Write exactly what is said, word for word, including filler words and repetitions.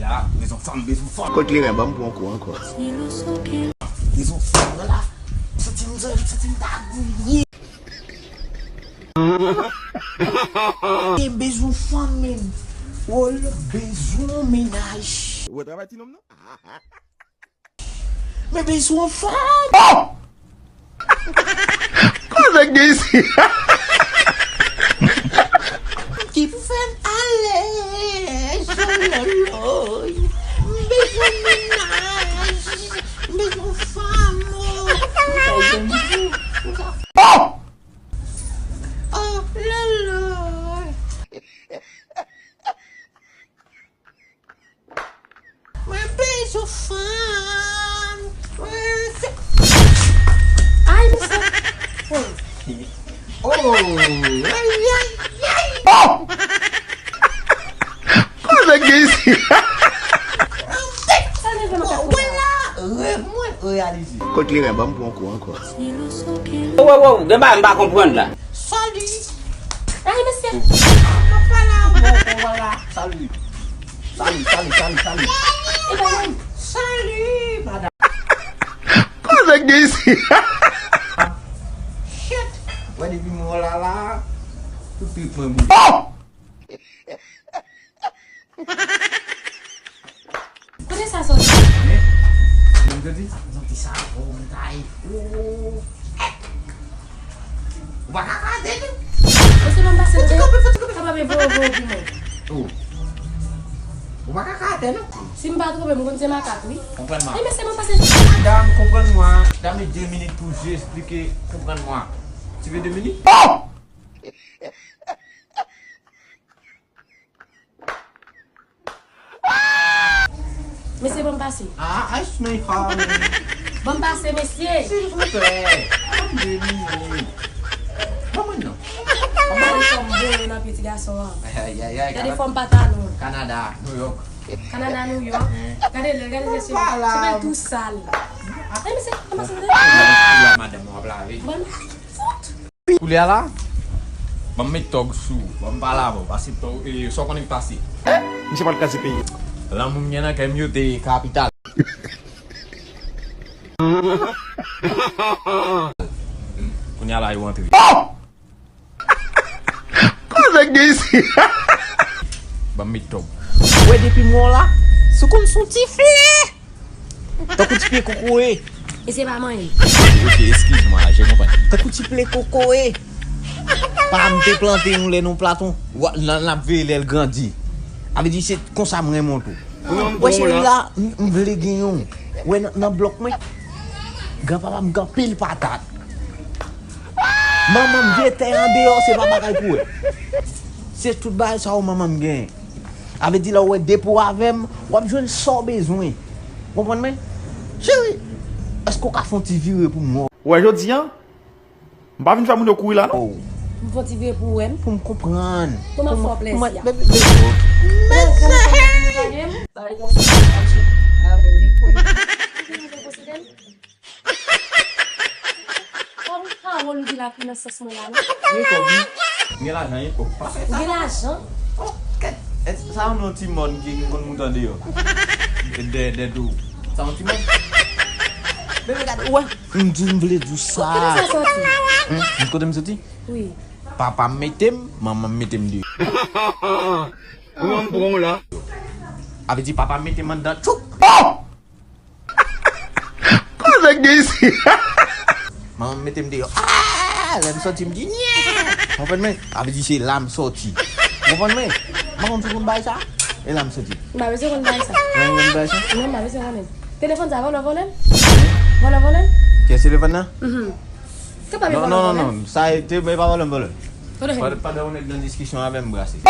La, bezwen fanm, bezwen fanm. Kot kleren, ban m pran kou ankò. Bezwen fanm, la. Santi m, santi m ta gouye. E bezwen fanm, men. Wòl, bezwen mennaj. Ou wè travay ti nonm nan? Men bezwen fanm. Oh! Koze k gen isi? Ki pou fè m alèz, ololoy. M bezwen mennaj, m bezwen fanm. Oh! Oh, loloy. Mwen bezwen fanm. Mwen se... Ay, mesye. Oh. Oh, ay, ay, ay. Oh! Koze k gen isi? Sa leve makak. Wè la, rèv mwen reyalize. Kot kleren, ban m pran kou ankò. Wo, wo, wo, gen bagay m pa konprann la. Sali. Ay, mesye. Papa la, bon, bon, voilà. Sali. Sali, sali, sali, sali. E pa mwen. Sali, madanm. Koze k gen isi? Shit. Wè depi mwen la la, tout trip mwen boule. Oh! Kote sa soti? Men, men m te di, zanti sa, oh, m ta ye. Oh, eh. Ou pa ka kate tou. Mesye, ban m pase. Fò ti kanpe, fò ti kanpe. Papa, men voye, voye pou mwen. Oh. Ou pa ka kate non. Si m pa twonpe, m konn se makak, wi. Konprann mwen. Ay, mesye, ban m pase. Madam, konprann mwen. Dam, de minit pou je esplike, konprann mwen. Tu veux deux minutes? Oh! Mesye, ban m pase. Ah, ice my heart. Ban m pase, mesye. Silvouplè. Ban m de minit. Ban mwen non. Gade fòm boyo nan pye ti gason an. Ay, ay, ay. Gade fòm patalon. Kanada, New York. Kanada, New York. Gade lè, gade lè, se bèl tou sal. Ay, mesye, ban m pase, mesye. Madanm, w ap lave. Ban m fout. Koulye a la, ban m met tòg sou ou, ban m pale avè w, pase tòg, e, sa w konnen k pase. Misye pral kraze peyi. Lanmou m gen nan kè m yo te kapital. Kounye a la yo antre. Oh! Koze k gen isi? Ban m met tòg. Wè depi m wè w la, sou konn son ti flè. Tankou ti pye kokoye. E se pa manyen. Ok, eskiz mwen, je konprann. Tankou ti pye kokoye. Pa m te plante yon lè nan platon. Wa-, n a, n ap veye lè l grandi. A vle di se konsa m renmen w tou. Wè cheri la, m, m vle gen yon. Wè nan, nan blòk mwen. Granpapa m gen anpil patat. Manman m vye tè andeyò, se pa bagay pou wè. Se tout bagay sa yo manman m genyen. A vle di lè w wè depi w avè m, w ap jwenn sa w bezwen. Konprann mwen? Cheri, èske w ka fè yon ti vire pou mwen? Ou wè jodi a, m pa vin fè moun yo kouri la non. Oh. M fè yon ti vire pou w wè m. Pou m konprann. Pou m ap fè w plèzi a. Mèt sa. Kòm pawòl ou di la ki nan sans mwen la, non? Gen kòb, wi. Gen lajan, gen kòb. Pa fè sa. Ou gen lajan? Oh, kèt. Sa yon non ti mòn ki konn moute andeyò. Dè, dè do. Sa yon ti mòn. Bebe, gade, wè. M di w m vle di w sa. Kote sa soti? Hmm, kote m soti? Wi. Papa m mete m, manman m mete m deyò. Ou an pran w la. A vle di papa m mete m anndan. Tchoup! Oh! Koze k gen isi? Manman m mete m deyò. Ah! Lè m soti, m di, nyè! Konprann mwen? A vle di se la m soti. Konprann mwen? M pa konn si w konn bagay sa? E la m soti. M pa bezwen konn bagay sa. Ou pa konn bagay sa? Non, m pa bezwen konnen. Telefòn sa, vòlè vòlè l? Vòlè vòlè l? Kiyès telefòn nan? Mhm. Se pa vòlè vòlè l? Non, non, non, non. Sa e, te, e pa vòlè m vòlè l. Pandan, pandan yon nèg nan diskisyon avè m, brase.